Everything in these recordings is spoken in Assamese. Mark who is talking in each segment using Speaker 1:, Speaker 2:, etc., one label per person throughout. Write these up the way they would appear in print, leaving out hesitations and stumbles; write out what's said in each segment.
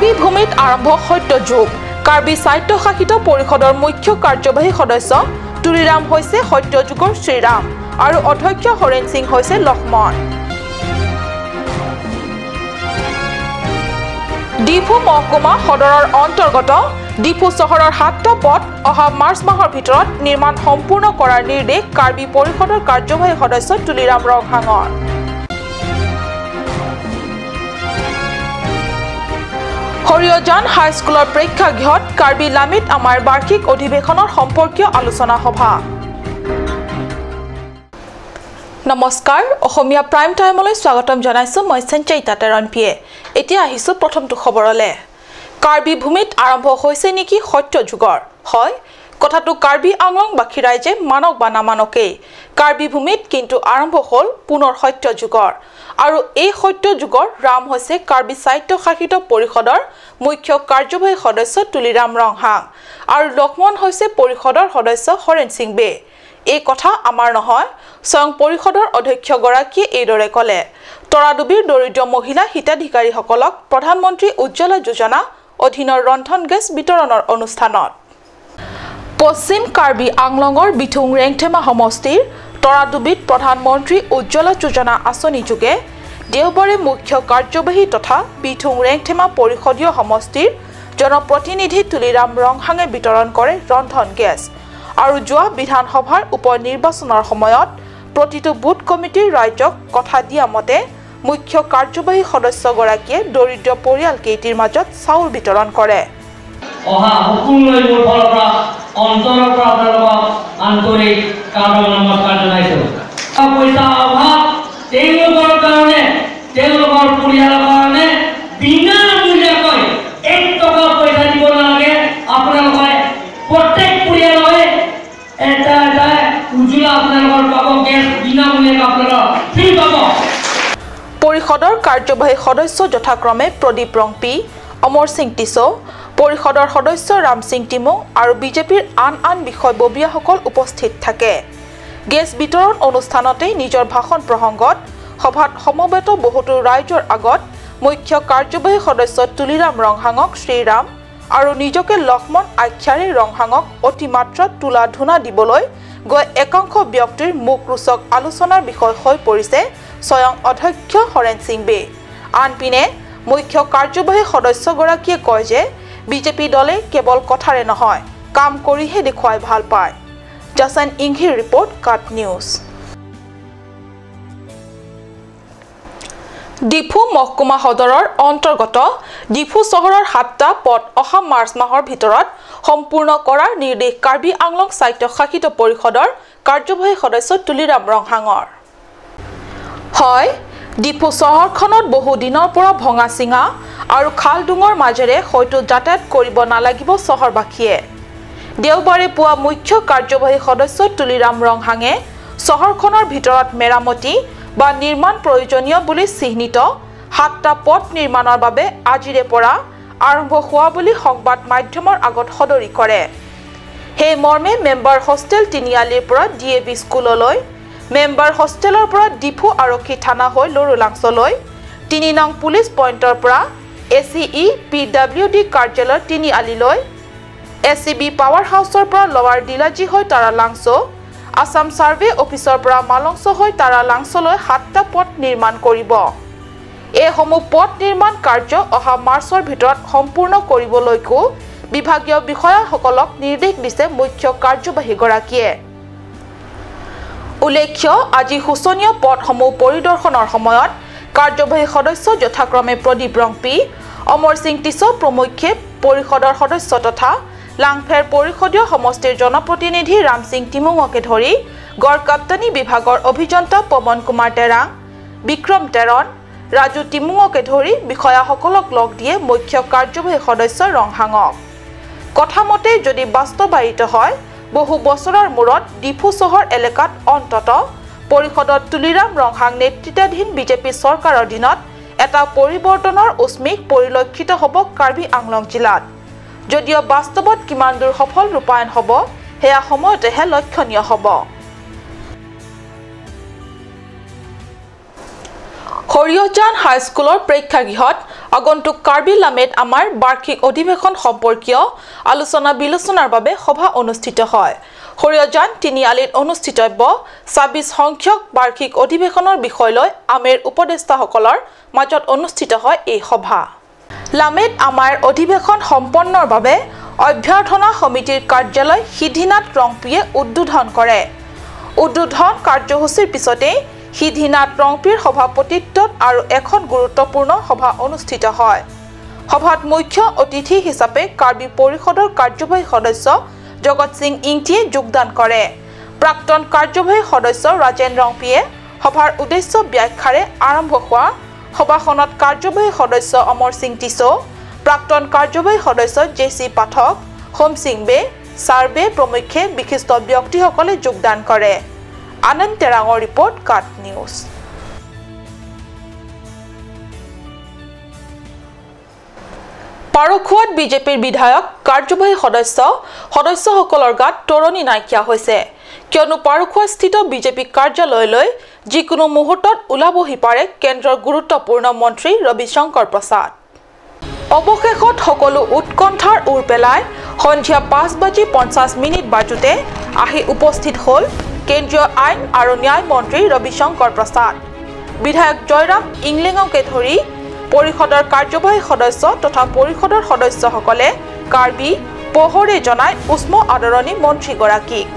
Speaker 1: কাৰ্বি ভূমিত আৰম্ভ সত্যযুগ। কাৰ্বি স্বায়ত্তশাসিত পৰিষদৰ মুখ্য কাৰ্যবাহী সদস্য তুলিৰাম হৈছে সত্যযুগৰ শ্ৰীৰাম আৰু অধ্যক্ষ হৰেণ সিং হৈছে লক্ষ্মণ। ডিফু মহকুমা সদৰৰ অন্তৰ্গত ডিফু চহৰৰ 7টা পথ অহা মাৰ্চ মাহৰ ভিতৰত নিৰ্মাণ সম্পূৰ্ণ কৰাৰ নিৰ্দেশ কাৰ্বি পৰিষদৰ কাৰ্যবাহী সদস্য তুলিৰাম ৰংহাঙৰ। সৰিয়জান হাইস্কুলৰ প্ৰেক্ষাগৃহত কাৰ্বি লামিত আমাৰ বাৰ্ষিক অধিৱেশনৰ সম্পৰ্কীয় আলোচনা সভা। নমস্কাৰ, অসমীয়া প্ৰাইম টাইমলৈ স্বাগতম জনাইছো মই সঞ্চয়িতা তেৰণপিয়ে। এতিয়া আহিছো প্ৰথমটো খবৰলৈ। কাৰ্বি ভূমিত আৰম্ভ হৈছে নেকি সত্যযুগৰ? হয়, কথাটো কাৰ্বি আংলংবাসী ৰাইজে মানক বা নামানকেই। কাৰ্বি ভূমিত কিন্তু আৰম্ভ হ'ল পুনৰ সত্যযুগৰ। আৰু এই সত্যযুগৰ ৰাম হৈছে কাৰ্বি স্বায়ত্তশাসিত পৰিষদৰ মুখ্য কাৰ্যবাহী সদস্য তুলিৰাম ৰংহাং আৰু লক্ষ্মণ হৈছে পৰিষদৰ সদস্য হৰেণ সিং বে। এই কথা আমাৰ নহয়, স্বয়ং পৰিষদৰ অধ্যক্ষগৰাকীয়ে এইদৰে ক'লে। তৰাডুবিৰ দৰিদ্ৰ মহিলা হিতাধিকাৰীসকলক প্ৰধানমন্ত্ৰী উজ্জ্বলা যোজনা অধীনৰ ৰন্ধন গেছ বিতৰণৰ অনুষ্ঠানত। পশ্চিম কাৰ্বি আংলঙৰ বিথুং ৰেংথেমা সমষ্টিৰ তৰাডুবিত প্ৰধানমন্ত্ৰী উজ্জ্বলা যোজনা আঁচনি যোগে দেওবাৰে মুখ্য কাৰ্যবাহী তথা বিথুং ৰেংথেমা পৰিষদীয় সমষ্টিৰ জনপ্ৰতিনিধি তুলিৰাম ৰংহাঙে বিতৰণ কৰে ৰন্ধন গেছ। আৰু যোৱা বিধানসভাৰ উপ নিৰ্বাচনৰ সময়ত প্ৰতিটো বুথ কমিটিৰ ৰাইজক কথা দিয়া মতে মুখ্য কাৰ্যবাহী সদস্যগৰাকীয়ে দৰিদ্ৰ পৰিয়ালকেইটিৰ মাজত চাউল বিতৰণ কৰে।
Speaker 2: অহা সকলোলৈ মোৰ ফালৰ পৰা অন্তৰৰ পৰা আপোনালোকক আন্তৰিক নমস্কাৰ জনাইছোঁ। পইচা অভাৱ তেওঁলোকৰ কাৰণে, তেওঁলোকৰ পৰিয়ালৰ কাৰণে বিনামূলীয়াকৈ 1 টকা পইচা দিব নালাগে। আপোনালোকে প্ৰত্যেক পৰিয়ালৰে এটা এটা উজ্জ্বলা আপোনালোকৰ পাব, গেছ বিনামূলীয়াকৈ আপোনালোকৰ ফ্ৰী পাব।
Speaker 1: পৰিষদৰ কাৰ্যবাহী সদস্য যথাক্ৰমে প্ৰদীপ ৰংপি, অমৰ সিং টিছো, পৰিষদৰ সদস্য ৰাম সিং টিমুং আৰু বিজেপিৰ আন আন বিষয়ববীয়াসকল উপস্থিত থাকে। গেছ বিতৰণ অনুষ্ঠানতেই নিজৰ ভাষণ প্ৰসংগত সভাত সমবেত বহুতো ৰাইজৰ আগত মুখ্য কাৰ্যবাহী সদস্য তুলিৰাম ৰংহাঙক শ্ৰীৰাম আৰু নিজকে লক্ষ্মণ আখ্যাৰে ৰংহাঙক অতিমাত্ৰাত তোলা ধূনা দিবলৈ গৈ একাংশ ব্যক্তিৰ মুখ ৰোচক আলোচনাৰ বিষয় হৈ পৰিছে স্বয়ং অধ্যক্ষ হৰেণ সিং বে। আনপিনে মুখ্য কাৰ্যবাহী সদস্যগৰাকীয়ে কয় যে বিজেপি দলে কেৱল কথাৰে নহয়, কাম কৰিহে দেখুৱাই ভাল পায়। জাছান ইংহিৰ ৰিপৰ্ট, কাট নিউজ। ডিফু মহকুমা সদৰৰ অন্তৰ্গত ডিফু চহৰৰ 7টা পথ অহা মাৰ্চ মাহৰ ভিতৰত সম্পূৰ্ণ কৰাৰ নিৰ্দেশ কাৰ্বি আংলং স্বায়ত্তশাসিত পৰিষদৰ কাৰ্যবাহী সদস্য তুলিৰাম ৰংহাঙৰ। হয়, ডিফু চহৰখনত বহু দিনৰ পৰা ভঙা চিঙা আৰু খালডুঙৰ মাজেৰে হয়তো যাতায়াত কৰিব নালাগিব চহৰবাসীয়ে। দেওবাৰে পুৱা মুখ্য কাৰ্যবাহী সদস্য তুলিৰাম ৰংহাঙে চহৰখনৰ ভিতৰত মেৰামতি বা নিৰ্মাণ প্ৰয়োজনীয় বুলি চিহ্নিত 7টা পথ নিৰ্মাণৰ বাবে আজিৰে পৰা আৰম্ভ হোৱা বুলি সংবাদ মাধ্যমৰ আগত সদৰি কৰে। সেই মৰ্মে মেম্বাৰ হোষ্টেল তিনিআলিৰ পৰা DAV স্কুললৈ, মেম্বাৰ হোষ্টেলৰ পৰা ডিফু আৰক্ষী থানা হৈ লৰুলাংচলৈ, 3 নং পুলিচ পইণ্টৰ পৰা ACE PWD কাৰ্যালয়ৰ তিনিআলিলৈ, SCB power হাউচৰ পৰা লৱাৰ ডিলাজী হৈ তাৰালাংচ, আছাম ছাৰ্ভে অফিচৰ পৰা মালংচ হৈ তাৰালাংচলৈ 7টা পথ নিৰ্মাণ কৰিব। এইসমূহ পথ নিৰ্মাণ কাৰ্য অহা মাৰ্চৰ ভিতৰত সম্পূৰ্ণ কৰিবলৈকো বিভাগীয় বিষয়াসকলক নিৰ্দেশ দিছে মুখ্য কাৰ্যবাহীগৰাকীয়ে। উল্লেখ্য, আজি শোচনীয় পথসমূহ পৰিদৰ্শনৰ সময়ত কাৰ্যবাহী সদস্য যথাক্ৰমে প্ৰদীপ ৰংপি, অমৰ সিং টিছো প্ৰমুখ্যে পৰিষদৰ সদস্য তথা লাংফেৰ পৰিষদীয় সমষ্টিৰ জনপ্ৰতিনিধি ৰাম সিং টিমুঙকে ধৰি গড়কাপ্তানি বিভাগৰ অভিযন্তা পৱন কুমাৰ তেৰাং, বিক্ৰম তেৰণ, ৰাজু টিমুঙকে ধৰি বিষয়াসকলক লগ দিয়ে মুখ্য কাৰ্যবাহী সদস্য ৰংহাঙক। কথামতে যদি বাস্তৱায়িত হয়, বহু বছৰৰ মূৰত ডিফু চহৰ এলেকাত অন্তত পৰিষদত তুলিৰাম ৰংহাং নেতৃত্বাধীন বিজেপি চৰকাৰৰ দিনত এটা পৰিৱৰ্তনৰ উষ্মিক পৰিলক্ষিত হ'ব কাৰ্বি আংলং জিলাত। যদিও বাস্তৱত কিমান দূৰ সফল ৰূপায়ণ হ'ব সেয়া সময়তেহে লক্ষণীয় হ'ব। সৰিয়হজান হাইস্কুলৰ প্ৰেক্ষাগৃহত আগন্তুক কাৰ্বি লামেত আমাৰ বাৰ্ষিক অধিৱেশন সম্পৰ্কীয় আলোচনা বিলোচনাৰ বাবে সভা অনুষ্ঠিত হয়। সৰিয়হজান তিনিআলিত অনুষ্ঠিতব্য 26 সংখ্যক বাৰ্ষিক অধিৱেশনৰ বিষয় লৈ আমেৰ উপদেষ্টাসকলৰ মাজত অনুষ্ঠিত হয় এই সভা। লামেত আমাৰ অধিৱেশন সম্পন্নৰ বাবে অভ্যৰ্থনা সমিতিৰ কাৰ্যালয় সিদ্ধিনাথ ৰংপিয়ে উদ্বোধন কৰে। উদ্বোধন কাৰ্যসূচীৰ পিছতেই সিদ্ধিনাথ ৰংপিৰ সভাপতিত্বত আৰু এখন গুৰুত্বপূৰ্ণ সভা অনুষ্ঠিত হয়। সভাত মুখ্য অতিথি হিচাপে কাৰ্বি পৰিষদৰ কাৰ্যবাহী সদস্য জগত সিং ইংটিয়ে যোগদান কৰে। প্ৰাক্তন কাৰ্যবাহী সদস্য ৰাজেন ৰংপিয়ে সভাৰ উদ্দেশ্য ব্যাখ্যাৰে আৰম্ভ হোৱা সভাখনত কাৰ্যবাহী সদস্য অমৰ সিং টিছো, প্ৰাক্তন কাৰ্যবাহী সদস্য জে চি পাঠক, হোম সিং বে, চাৰ্বে প্ৰমুখ্যে বিশিষ্ট ব্যক্তিসকলে যোগদান কৰে। আনন্দ তেৰাঙৰ ৰিপৰ্ট, কাট নিউজ। পাৰখোৱাত বিজেপিৰ বিধায়ক, কাৰ্যবাহী সদস্য, সদস্যসকলৰ গাত তৰণি নাইকিয়া হৈছে। কিয়নো পাৰখোৱাস্থিত বিজেপি কাৰ্যালয়লৈ যিকোনো মুহূৰ্তত ওলাবহি পাৰে কেন্দ্ৰৰ গুৰুত্বপূৰ্ণ মন্ত্ৰী ৰবিশংকৰ প্ৰসাদ। অৱশেষত সকলো উৎকণ্ঠাৰ ওৰ পেলাই সন্ধিয়া 5:50 বাজোতে আহি উপস্থিত হ'ল কেন্দ্ৰীয় আইন আৰু ন্যায় মন্ত্ৰী ৰবিশংকৰ প্ৰসাদ। বিধায়ক জয়ৰাম ইংলেঙকে ধৰি পৰিষদৰ কাৰ্যবাহী সদস্য তথা পৰিষদৰ সদস্যসকলে কাৰ্বি পোহৰে জনাই উষ্ম আদৰণি মন্ত্ৰীগৰাকীক।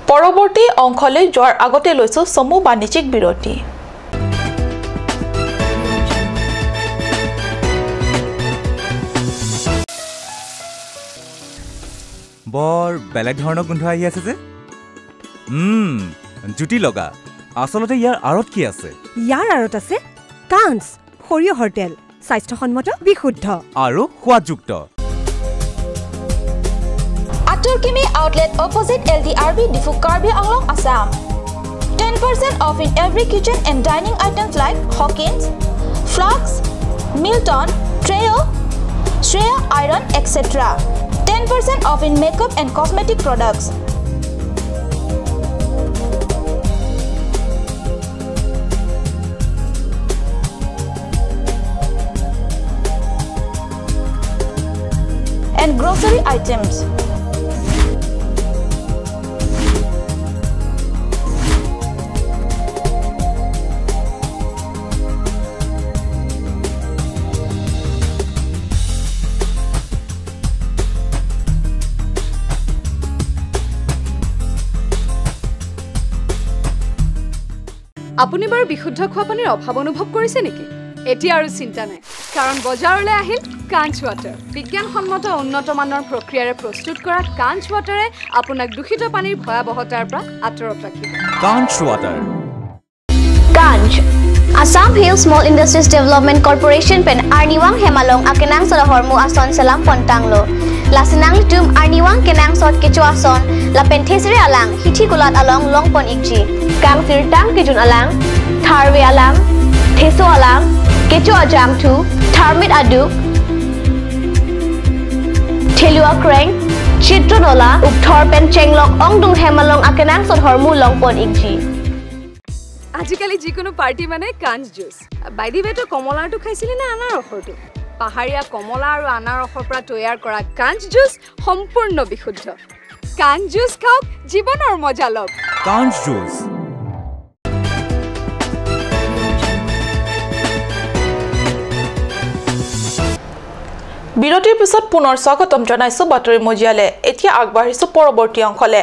Speaker 1: পৰৱৰ্তী অংশলৈ যোৱাৰ আগতে লৈছো চমু বাণিজ্যিক বিৰতি।
Speaker 3: বৰ বেলেগ ধৰণৰ গোন্ধ আহি আছে যে। জুতি লগা। আচলতে ইয়াৰ আঁৰত কি আছে?
Speaker 4: ইয়াৰ আঁৰত আছে কাঞ্চ সৰিয়হৰ তেল, স্বাস্থ্যসন্মত, বিশুদ্ধ
Speaker 3: আৰু সোৱাদযুক্ত।
Speaker 1: Aturkimi outlet opposite LDRB Diphu Karbi Anglong, Assam. 10% off in every kitchen and dining items like Hawkins, Flux, Milton, Treo, Shreya Iron, etc. 10% off in makeup and cosmetic products. And grocery items.
Speaker 5: আপুনি বাৰু বিশুদ্ধ খোৱা পানীৰ অভাৱ অনুভৱ কৰিছে নেকি? এতিয়া আৰু চিন্তা নাই, কাৰণ বজাৰলৈ আহিল কাঞ্চ ৱাটাৰ। বিজ্ঞানসন্মত উন্নত মানৰ প্ৰক্ৰিয়াৰে প্ৰস্তুত কৰা কাঞ্চ ৱাটাৰে আপোনাক দূষিত পানীৰ ভয়াৱহতাৰ পৰা আঁতৰত ৰাখিব।
Speaker 3: Kanch water.
Speaker 6: Kanch Assam Hill Small Industries Development Corporation pen Arniwang Hemalong akenang solohormu ason selam pontanglo. Lasinang tum Arniwang kenang sot kecho ason lapen thesre alang hithi kulat along long pon ikji. Kang sirtang kejun alang, tharwe alang, theso alang, kecho ajam thu, tharmit aduk, thelua kreng, chitronola upthor pen chenglok ongdung hemalong akenang sot hormu long pon ikji.
Speaker 5: আজিকালি যিকোনো পাৰ্টি মানে কাঞ্চ জুচ। বাই the ৱে, তই কমলাৰটো খাইছিলি নে আনাৰসৰটো? পাহাৰীয়া কমলা আৰু আনাৰসৰ পৰা তৈয়াৰ কৰা কাঞ্চ জুচ সম্পূৰ্ণ বিশুদ্ধ। কাঞ্চ জুচ খাওক, জীৱনৰ মজা লওক।
Speaker 3: কাঞ্চ জুচ।
Speaker 1: বিৰতিৰ পিছত পুনৰ স্বাগতম জনাইছো বাতৰি মজিয়ালে। এতিয়া আগবাঢ়িছো পৰৱৰ্তী অংশলে।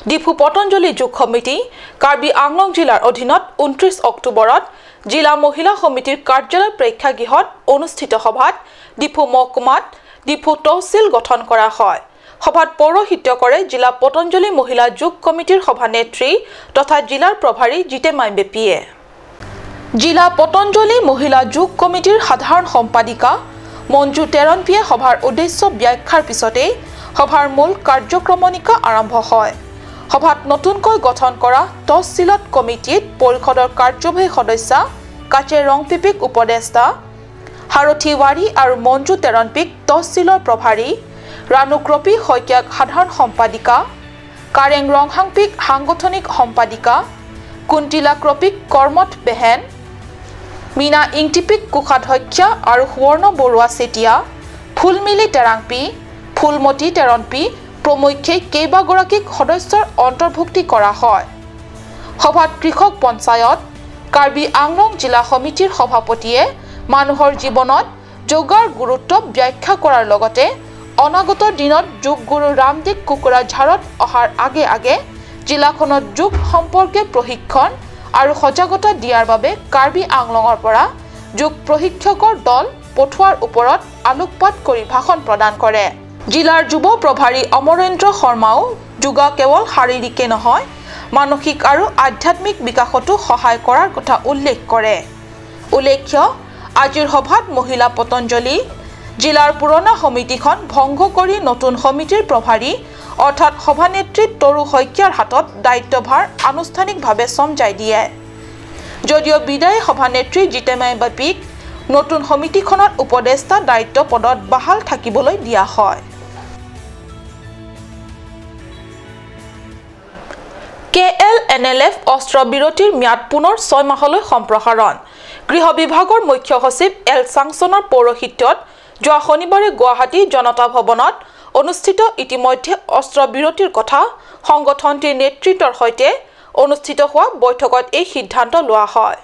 Speaker 1: ডিফু পতঞ্জলি যোগ সমিতি কাৰ্বি আংলং জিলাৰ অধীনত 29 অক্টোবৰত জিলা মহিলা সমিতিৰ কাৰ্যালয় প্ৰেক্ষাগৃহত অনুষ্ঠিত সভাত ডিফু মহকুমাত ডিফু তহচিল গঠন কৰা হয়। সভাত পৌৰোহিত্য কৰে জিলা পতঞ্জলি মহিলা যোগ কমিটিৰ সভানেত্ৰী তথা জিলাৰ প্ৰভাৰী জিতেমাই বেপিয়ে। জিলা পতঞ্জলি মহিলা যোগ কমিটিৰ সাধাৰণ সম্পাদিকা মঞ্জু তেৰণপিয়ে সভাৰ উদ্দেশ্য ব্যাখ্যাৰ পিছতেই সভাৰ মূল কাৰ্যক্ৰমণিকা আৰম্ভ হয়। সভাত নতুনকৈ গঠন কৰা তহচিলত কমিটিত পৰিষদৰ কাৰ্যবাহী সদস্যা কাচে ৰংপিপিক উপদেষ্টা, সাৰথী ৱাৰী আৰু মঞ্জু তেৰণপিক তহচিলৰ প্ৰভাৰী, ৰাণুক্ৰপী শইকীয়াক সাধাৰণ সম্পাদিকা, কাৰেং ৰংহাংপিক সাংগঠনিক সম্পাদিকা কুন্তিলা ক্ৰপিক কৰ্মঠ বেহেন, মীনা ইংটিপিক কোষাধ্যক্ষা আৰু সুৱৰ্ণ বৰুৱা চেতিয়া, ফুলমিলি টেৰাংপি, ফুলমতী টেৰণপি প্ৰমুখ্যে কেইবাগৰাকীক সদস্যৰ অন্তৰ্ভুক্তি কৰা হয়। সভাত কৃষক পঞ্চায়ত কাৰ্বি আংলং জিলা সমিতিৰ সভাপতিয়ে মানুহৰ জীৱনত যোগাৰ গুৰুত্ব ব্যাখ্যা কৰাৰ লগতে অনাগত দিনত যোগগুৰু ৰামদেৱ কোকৰাঝাৰত অহাৰ আগে আগে জিলাখনত যোগ সম্পৰ্কে প্ৰশিক্ষণ আৰু সজাগতা দিয়াৰ বাবে কাৰ্বি আংলঙৰ পৰা যোগ প্ৰশিক্ষকৰ দল পঠোৱাৰ ওপৰত আলোকপাত কৰি ভাষণ প্ৰদান কৰে। জিলাৰ যুৱ প্ৰভাৰী অমৰেন্দ্ৰ শৰ্মাও যোগা কেৱল শাৰীৰিকে নহয় মানসিক আৰু আধ্যাত্মিক বিকাশতো সহায় কৰাৰ কথা উল্লেখ কৰে। উল্লেখ্য আজিৰ সভাত মহিলা পতঞ্জলি জিলাৰ পুৰণা সমিতিখন ভংগ কৰি নতুন সমিতিৰ প্ৰভাৰী অৰ্থাৎ সভানেত্ৰী তৰু শইকীয়াৰ হাতত দায়িত্বভাৰ আনুষ্ঠানিকভাৱে চমজাই দিয়ে। যদিও বিদায়ী সভানেত্ৰী জিতেমাই বাপিক নতুন সমিতিখনত উপদেষ্টা দায়িত্ব পদত বাহাল থাকিবলৈ দিয়া হয়। KLNLF অস্ত্ৰবিৰতিৰ ম্যাদ পুনৰ 6 মাহলৈ সম্প্ৰসাৰণ। গৃহ বিভাগৰ মুখ্য সচিব এল চাংচনৰ পৌৰোহিত্যত যোৱা শনিবাৰে গুৱাহাটী জনতা ভৱনত অনুষ্ঠিত ইতিমধ্যে অস্ত্ৰবিৰতিৰ কথা সংগঠনটিৰ নেতৃত্বৰ সৈতে অনুষ্ঠিত হোৱা বৈঠকত এই সিদ্ধান্ত লোৱা হয়।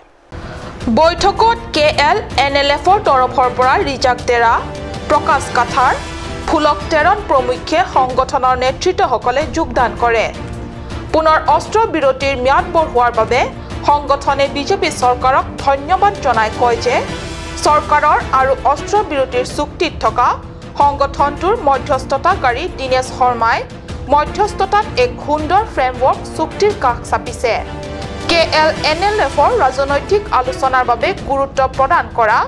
Speaker 1: বৈঠকত KLNLFৰ তৰফৰ পৰা ৰিজাক তেৰা, প্ৰকাশ কাথাৰ, ফুলক টেৰণ প্ৰমুখ্যে সংগঠনৰ নেতৃত্বসকলে যোগদান কৰে। পুনৰ অস্ত্ৰবিৰতিৰ ম্যাদ বঢ়োৱাৰ বাবে সংগঠনে বিজেপি চৰকাৰক ধন্যবাদ জনাই কয় যে চৰকাৰৰ আৰু অস্ত্ৰবিৰতিৰ চুক্তিত থকা সংগঠনটোৰ মধ্যস্থতাকাৰী দীনেশ শৰ্মাই মধ্যস্থতাত এক সুন্দৰ ফ্ৰেমৱৰ্ক চুক্তিৰ কাষ চাপিছে। KLNLFৰ ৰাজনৈতিক আলোচনাৰ বাবে গুৰুত্ব প্ৰদান কৰা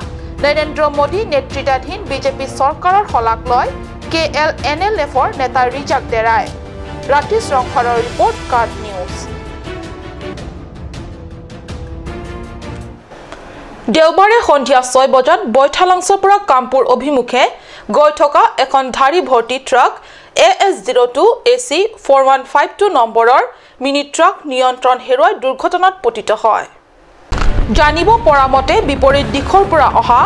Speaker 1: নৰেন্দ্ৰ মোদী নেতৃত্বাধীন বিজেপি চৰকাৰৰ শলাগ লয় KLNLFৰ নেতা ৰিজাক দেৰাই। ৰাতিশ ৰংফাৰৰ ৰিপৰ্ট, কাৰ্ড নিউজ। দেওবাৰে সন্ধিয়া 6 বজাত বৈঠালাংছৰ পৰা কামপুৰ অভিমুখে গৈ থকা এখন ধাৰী ভৰ্তি ট্ৰাক AS02 AC 4152 নম্বৰৰ মিনি ট্ৰাক নিয়ন্ত্ৰণ হেৰুৱাই দুৰ্ঘটনাত পতিত হয়। জানিব পৰা মতে বিপৰীত দিশৰ পৰা অহা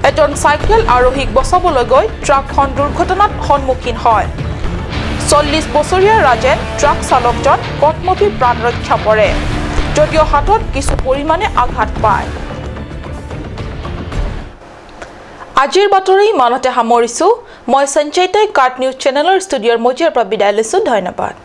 Speaker 1: এজন চাইকেল আৰোহীক বচাবলৈ গৈ ট্ৰাকখন দুৰ্ঘটনাত সন্মুখীন হয়। 40 বছৰীয়া ৰাজেন ট্ৰাক চালকজন কথমপি প্ৰাণ ৰক্ষা পৰে যদিও হাতত কিছু পৰিমাণে আঘাত পায়। আজিৰ বাতৰি ইমানতে সামৰিছো। মই সঞ্চয়িতাই কাৰ্ট নিউজ চেনেলৰ ষ্টুডিঅ'ৰ মজিয়াৰ পৰা বিদায় লৈছো। ধন্যবাদ।